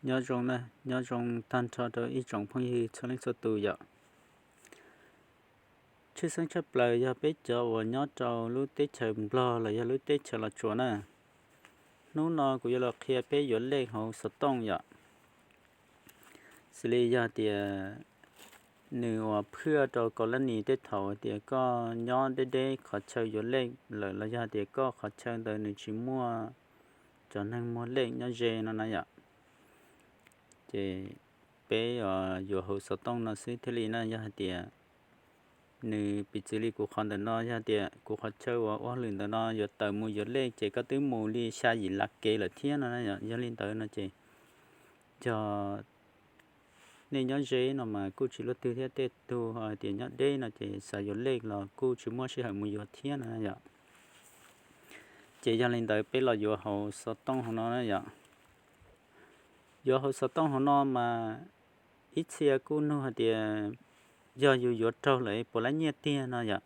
Nyob zoo na, nyob zoo tag nrho rau ib tsoom phooj ywg txhua leej txhua tus yom. Tshwj xeeb tshaj plaws yog peb cov uas nyob rau lub teb chaws Nplog los yog lub teb chaws Los Tsuas na. Hnub no kuv yuav los qhia peb yuav lej hauv xov tooj yom. Xws li yog tias nws uas phwaj rau kaus laj nis tej thaum tias koj nyob deb deb qhov chaw yuav lej lawm los yog tias koj qhov chaw ntawd nws tsis muaj cov neeg muag lej nyob ze no na yom. Ces peb yuav hauv xov tooj no xwb thiaj li na. Yog hais tias nws piv txwv li kuv qhov ntawm no, yog tias kuv qhov chaw uas ua hauj lwm ntawm no yuav tawm mus yuav lej ces koj twb mus li xya yim lab kev lawm thiab no na. Yog li ntawd no ces yog nej nyob ze no mas kuj tsis luaj twg thiab, tej tug hais tias nyob deb no ces xav yuav lej los kuj tsis muaj sij hawm mus yuav thiab no yom. Ces yog li ntawd peb los yuav hauv xov tooj hauv no na yom. Yuav hauv xov tooj hauv no mas ib txhia kuj nug hais tias yog yus yuav raug lawm puas lab nyiaj tiag no yom.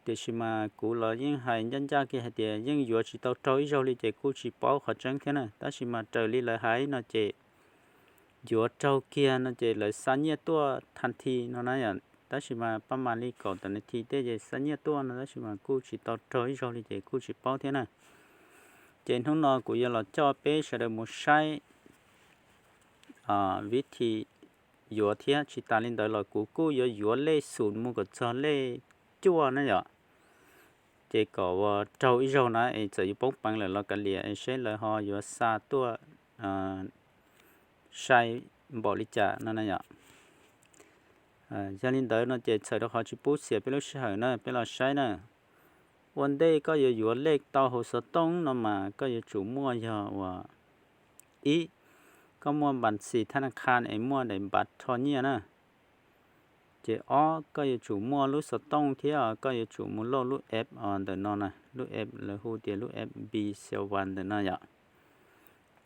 Tiam sis mas kuv los yeej hais ncaj ncaj kiag hais tias yeej yuav tsis tau raug ib zaug li ces kuj tsis paub qhov tseeb thiab na. Tab sis mas raws li lawv hais no ces yuav raug kiag no ces lawv xa nyiaj tuaj thas thi no na yom. Tab sis mas pab mam li kaum tawm nas thi tej ces xa nyiaj tuaj no, tab sis mas kuj tsis tau raug ib zaug li ces kuj tsis paub thiab na. Ces hnub no kuv yuav los coj peb sawv daws mus saib vib thi yuav thiab. Tsis tas li ntawd los kuv kuj yuav yuav lej xum mus kom txog lej cuaj na yom. Ces kom ua raug ib zaug na es txawm yuav poob peev lawm los kav liam es seb lawv ho yuav xa tuaj sai npaum li cas no na yom. Yog li ntawd no ces txhawm rau qhov tsis pub xiam peb lub sij hawm na, peb los saib na. Ua ntej koj yuav yuav lej tau hauv xov tooj no mas koj yuav tsum muaj yog uas ib, koj muaj npas xis thab na kha es muaj daim npav rho nyiaj na. Ces ob, koj yuav tsum muaj lub xov tooj thiab koj yuav tsum mus load lub app ntawm no na, lub app lawv hu tias lub app B C one ntawm no yom.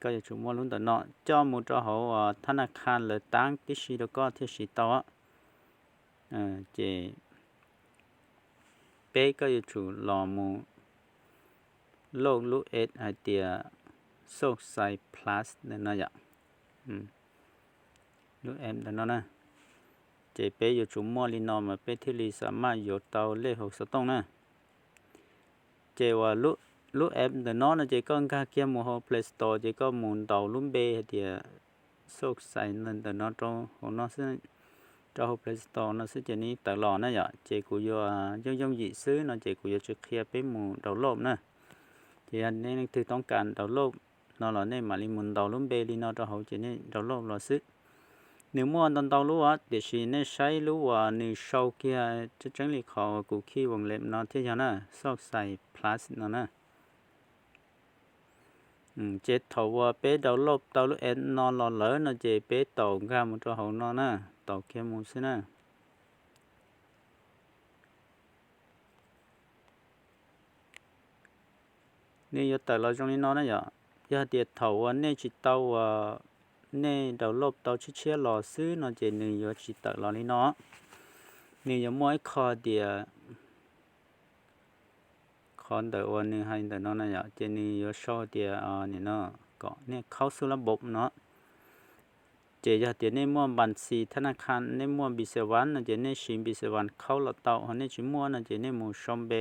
Koj yuav tsum muaj lub ntawm no coj mus rau hauv thab na kha lawv tab tib si rau koj thiaj siv tau. Ces peb koj yuav tsum los mus load lub app hais tias Soxai Plus ntawm no yom. Lub app ntawm no na. Ces peb yuav tsum muaj li no mas peb thiaj li xam maj yuav tau lej hauv xov tooj na. Ces uas lub app ntawm no no ces koj nkag kiag mus hauv Play Store ces koj mus ntaus lub npe hais tias Soxai ntawm no rau hauv no xwb, rau hauv Play Store no xwb ces nws tawm los na yom. Ces kuv yuav yooj yooj yim xwb no ces kuv yuav tsis qhia peb mus download na. Ces yog nej leej twg toob kas download no los nej mam li mus ntaus lub npe li no rau hauv ces nej download los xwb. Nws muaj ntau ntau lub, tiam sis nej saib lub uas nws sau kiag tseeb tseeb li qhov uas kuv khi voos lem no thiaj yog na, Soxai Plus no na. Ces thaum uas peb download tau lub app no los lawm no ces peb taus nkag mus rau hauv no na, taus kiag mus xwb na. Nws yuav tawm los zoo li no na yom. Yog hais tias thaum uas nej tsis tau uas nej download tau tshiab tshiab los xwb no ces nws yuav tsis tawm los li no. Nws yuav muaj ib qho tias qhov ntawm uas nws hais ntawm no na yom, ces nws yuav sau tias nim no kom nej khaub xub lab npaum no. Ces yog tias nej muaj npas xis thab na kha, nej muaj npis xes vas no ces nej siv npis xes vas khaub los tau, ho nej tsis muaj no ces nej mus sau npe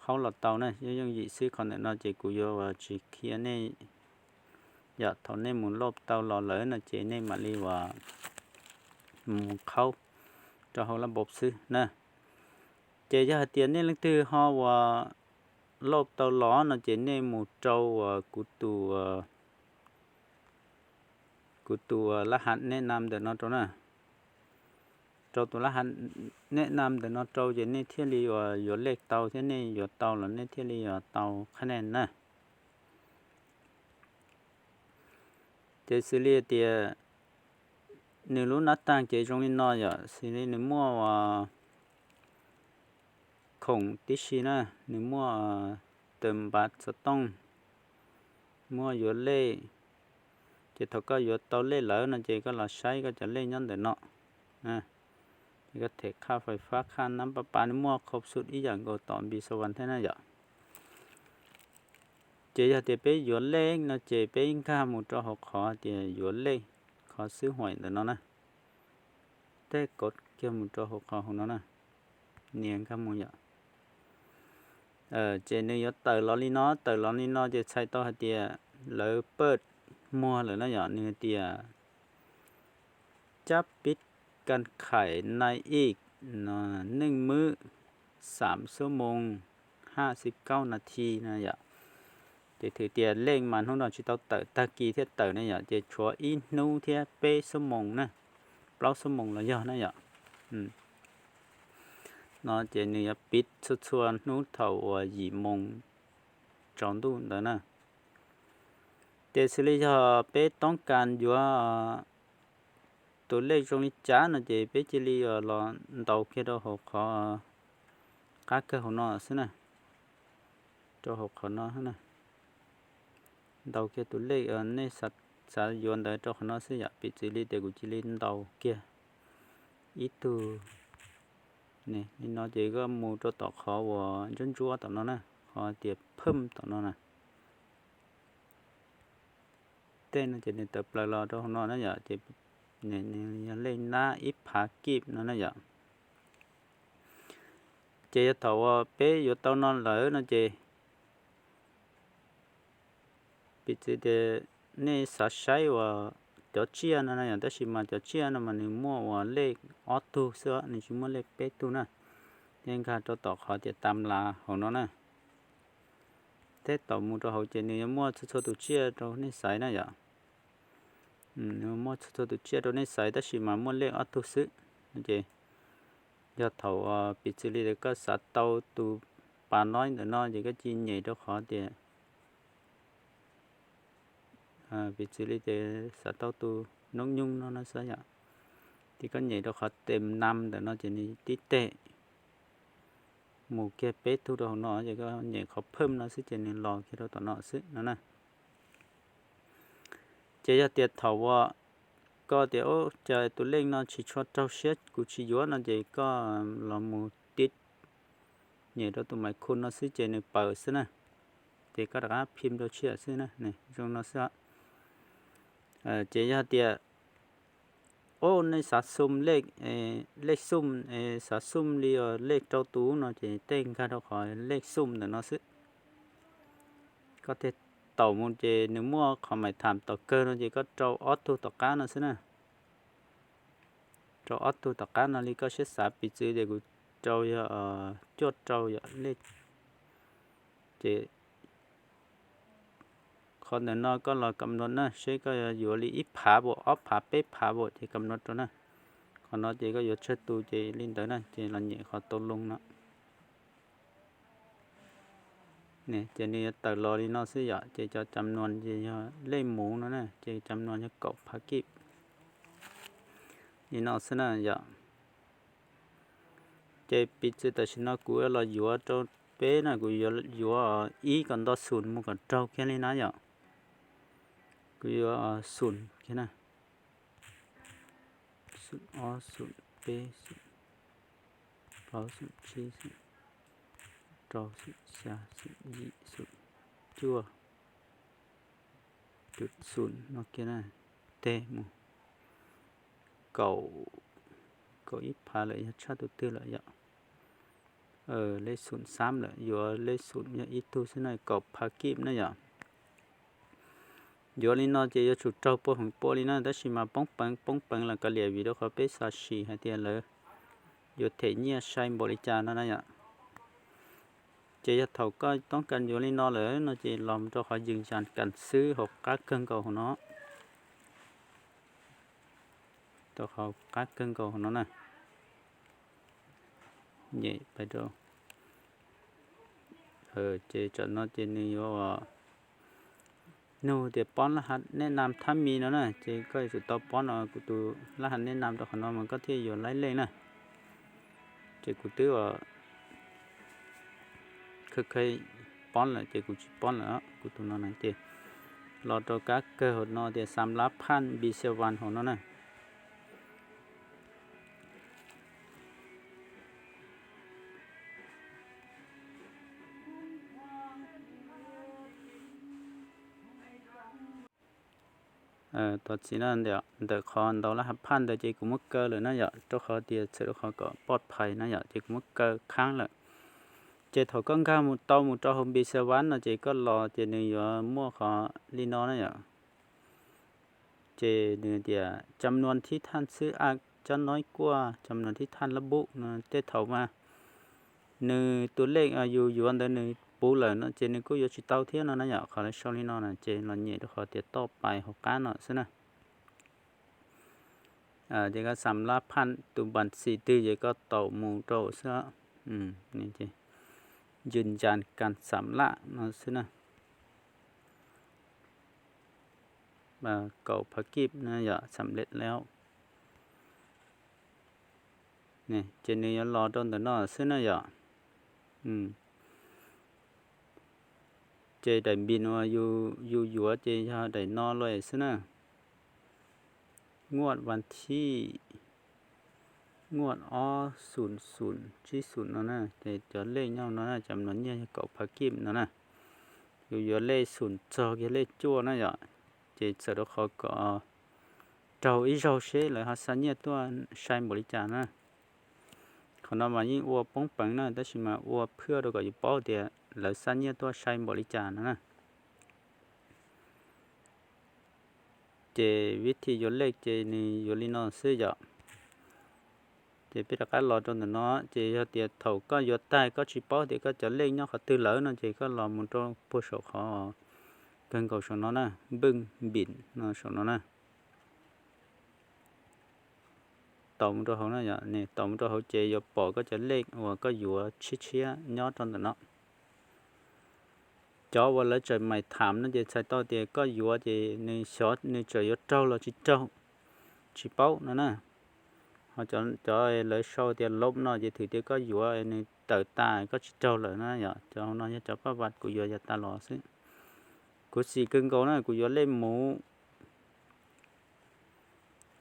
khaub los tau na. Yooj yooj yim xwb, qhov ntawm no ces kuv yuav tsis qhia nej. Yom, thaum nej mus load tau los lawm no ces nej mam li uas mus khaub rau hauv lab npaum xwb na. Ces yog hais tias nej leej twg ho uas load tau los no ces nej mus rau uas kuv tus, kuv tus lab has nej nam ntawm no rau na. Rau tus lab has nej nam ntawm no rau ces nej thiaj li uas yuav lej tau thiab nej yuav tau los nej thiaj li yuav tau qhab nej na. Ces xws li tias nws lub nab tag ces zoo li no yom, xws li nws muaj uas khoom tib si na, nws muaj tawm npav xov tooj, muaj yuav lej. Ces thaum koj yuav tau lej lawm no ces koj los saib koj cov lej nyob ntawm no. Ces koj them khaj fais fab khaj nab pab pab nws muaj qhov xub ib yam nkaus tom npis xas vas thiab na yom. Ces yog tias peb yuav lej no ces peb nkag mus rau hauv qhov tias yuav lej, qhov xwb huam ntawm no na. Tej kov kiag mus rau hauv qhov hauv no na, nias nkag mus yom. Ces nws yuav tawm los li no, tawm los li no ces txhais tau hais tias lawv paj muag lawm na yom, nws hais tias cab pib kan khais nai ij neej mub xam xuab moos haj xib kaub nas thi no yom. Ces thwm tias lej mas hnub no tsis tau tawm, tag kis thiaj tawm na yom, ces tshuav ib hnub thiab peb xuab moos na, plaub xuab moos los yog na yom. No ces nws yuav pib txhua txhua hnub thaum uas yim moos tsaus ntuj ntawd na. Ces xws li yog peb toob kas yuav tus lej zoo li cas no ces peb cia li los ntaus kiag rau hauv qhov qab kawg hauv no xwb na. Rau hauv qhov no, ntaus kiag tus lej nej xav yuav ntawd rau qhov no xwb yom. Piv txwv li tias kuv cia li ntaus kiag ib tug, li no ces koj mus rau tom qhov uas ntsuab ntsuab tom no na, qhov tias phwm tom no na. Tej no ces nws tawm plaws los rau hauv no na yom, ces nws yog lej nab ib phav kib no na yom. Ces yog thaum uas peb yuav tau no lawm no ces piv txwv tias nej xav saib uas cov tsiaj no na yom, tab sis mas cov tsiaj no mas nws muaj uas lej ob tug xwb, nws tsis muaj lej peb tug na. Ces nkag rau tom qhov tias tas las hauv no na. Tej thaum mus rau hauv ces nws yuav muaj txhua txhua tus tsiaj rau nej xaiv na yom. Nws muaj txhua txhua tus tsiaj rau nej xaiv tab sis mas muaj lej ob tug xwb. Ces yog thaum piv txwv li tias koj xav tau tus pas noib ntawm no ces koj cia li nyem rau qhov tias, piv txwv li tias xav tau tus noob nyoog no no xwb yom, ces koj nyem rau qhov tes nam ntawm no ces nws tib teg mus kiag peb tug rau hauv no, ces koj nyem qhov phwm no xwb ces nws los kiag rau tom no xwb no na. Ces yog tias thaum uas koj tias ub, cas tus lej no tsis tshua raug siab kuv tsis yuav no ces koj los mus tib nyem rau tus mais khu no xwb ces nws pawm xwb na. Ces koj rov qab phim rau tsiaj xwb na, zoo no xwb. Ces yog tias ub, nej xav xum lej, lej xum, xav xum li lej rau tus no ces tej nkag rau qhov lej xum ntawm no xwb. Koj thiaj taum mus ces nws muaj qhov mais tham tom kawg no ces koj rau ob tug tom qab no xwb na. Rau ob tug tom qab no li koj siab xav, piv txwv tias kuv rau yog cuaj rau yom lej, ces qhov ntawm no koj los kam nua na, seb koj yuav li ib phav pam, ob phav, peb phav pam ces kam nua rau na. Qhov no ces koj yuav tsawg tus ces li ntawd na, ces los nyem qhov tau loo no. Ces nws yuav tawm los li no xwb yom, ces cov cam nuas ces yog lej mus no na, ces cam nuas yog kaum phav kib. Li no xwb na yom. Ces piv txwv tam sim no kuv los yuav rau peb na, kuv yuav ib kom nto xum mus kom raug kiag li na yom. Kuv yuav xum kiag na. Xum ob, xum peb, xum plaub, xum tsib, xum rau, xum xya, xum yim, xum cuaj, xum no kiag na. Teg mus kaum, kaum ib phav lawm, yog tshaj tus twg lawm yom. Lej xum xab lawm, yuav lej xum yog ib tug xwb na, kaum phav kib na yom. Yuav li no ces yuav tsum raug pua heev pua li na, tab sis mas poob peev poob peev los kav liam, vim rau qhov peb xav sim hais tias lawv yuav them nyiaj sai npaum li cas no na yom. Ces yog thaum koj toob kas yuav li no lawm no ces los rau qhov yws yas kas xwb hauv qab kawg nkaus hauv no. Rau qhov qab kawg nkaus hauv no na. Nyem pais rau, ces tsam no ces nws yuav nug tias pob laj has nej nam thab mis no na, ces koj yuav tsum tau pob no kuv tus laj has nej nam rau qhov no mas koj thiaj yuav laib lej na. Ces kuv twb ua khawj khawj pob lawm ces kuv tsis pob lawm, kuv tus no na ces los rau kab kawg hauv no tias xam lab phaj npi xia vas hauv no na. Thov txim na, ntawm qhov ntaus laj hav phaj ntawd ces kuv muab kaw lawm na yom, rau qhov tias txhawm rau qhov kom poj phais na yom, ces kuv muab kaw khaab lawm. Ces thaum koj nkag mus tau mus rau hauv npis xav vab no ces koj los ces nws yuav muaj qhov li no na yom. Ces nws tias จำนวนที่ท่านซื้ออาจจะน้อยกว่า จำนวนที่ท่านระบุ no. Tej thaum mas nws tus lej yus yuav ntawd nws puv lawm no ces nws kuj yuav tsis tau thiab no na yom. Qhov lawv sau li no na ces los nyem rau qhov tias toj pais hauv qab no xwb na. Ces koj xam lab phaj tus npas xim twg ces koj taus mus rau xwb. Yws ncan kas xam laj no xwb na. Kaum phav kib na yom, xam lej lawm. Ces nws yuav los rau ntawm no xwb na yom. Ces daim npis uas yus yuav ces yog daim no los xwb na. Nguaj vas thib, nguaj ob xum xum tsib xum no na, ces cov lej nyob no na, cov mluas nyiaj yog kaum phav kib no na. Yus yuav lej xum txog kiag lej cuaj na yom, ces txawm rau qhov kom raug ib zaug seb lawv ho xa nyiaj tuaj sai npaum li cas na. Qhov no mas yeej ua poob peev na, tab sis mas ua phwaj rau kom yus paub tias lawv xa nyiaj tuaj sai npaum li cas no na. Ces vib thib yuav lej ces nws yuav li no xwb yom. Ces peb rov qab los rau ntawm no, ces yog tias thaum koj yuav tag koj tsis paub tias koj cov lej nyob qhov twg lawm no ces koj los mus rau puag saum qhov kawg nkaus saum no na, npwj npis no saum no na. Taus mus rau hauv na yom, taus mus rau hauv ces yuav pom koj cov lej uas koj yuav tshiab tshiab nyob rau ntawm no. Cov uas lawv tseem mais tham no ces txhais tau tias koj yuav ces nws xyov nws tseem yuav raug los tsis raug, tsis paub no na. Ho cov lawv sau tias lov no ces thwm tias koj yuav nws tawm tas koj tsis raug lawm na yom. Cov hauv no yog cov paj vas kuv yuav yav tas los xwb. Kuv xim kawg nkaus na, kuv yuav lej muv,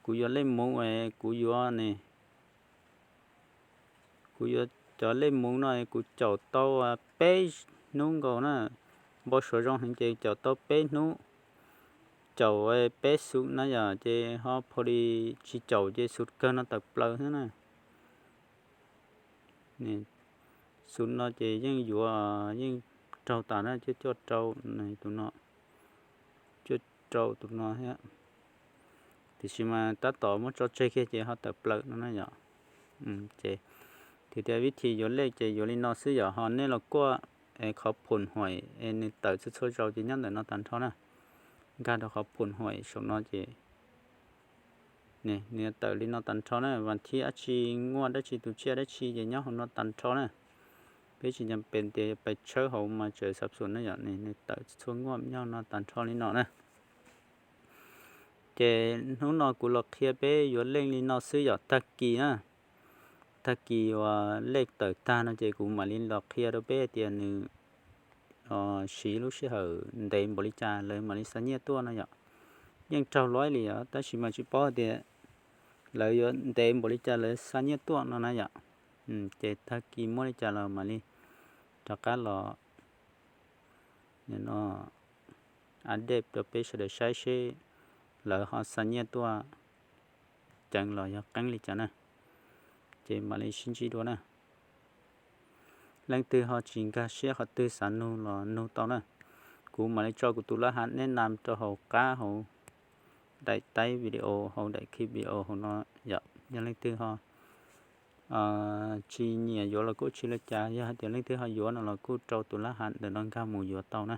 kuv yuav lej muv es kuv yuav ne, kuv yuav cov lej muv no kuv caum tau peb hnub nkaus na. Npau suav zoo heev ces caum tau peb hnub, caum peb xub na yom, ces ho pha li tsis caum ces xub kawg no tawm plaws xwb na. Xub no ces yeej yuav, yeej raug tas na, cuaj cuaj rau tus no, cuaj rau tus no thiab. Tiam sis mas tab tom muab tso tseg kiag ces ho tawm plaws no na yom. Ces tias vib thib yuav lej ces yuav li no xwb yom, ho nej los kuaj qhov phum huam es nws tawm txhua txhua zaus ces nyob ntawm no tag nrho na. Nkag rau qhov phum huam saum no ces nws tawm li no tag nrho na, vas thib dab tsi, nguaj dab tsi, tus tsiaj dab tsi ces nyob hauv no tag nrho na. Peb tsis nco pes tias yuav pais tshawb hauv mas tseem xav xum na yom, nws tawm txhua nguaj nyob no tag nrho li no na. Ces hnub no kuv los qhia peb yuav lej li no xwb yom, tag kis na. Tag kis uas lej tawm tag no ces kuv mam li los qhia rau peb tias nws siv lub sij hawm ntev npaum li cas lawv mam li xa nyiaj tuaj no yom. Yeej raug luaj li yom, tab sis mas tsis paub tias lawv yuav ntev npaum li cas lawv xa nyiaj tuaj no na yom. Ces tag kis muaj li cas los mam li rov qab los update rau peb sawv daws saib seb lawv ho xa nyiaj tuaj ceev los yog qeeb li cas na. Ces mam li sib ntsib dua na. Leej twg ho tsis nkag siab qhov twg xav nug los nug tau na. Kuv mam li tso kuv tus lab hav neb nam rau hauv qab hauv daim taib video, hauv daim clip video hauv no yom. Yog leej twg ho tsis nyiam yuav los kuj tsis ua cas, yog hais tias leej twg ho yuav no los kuj rau tus lab hav ntawm no nkag mus yuav tau na.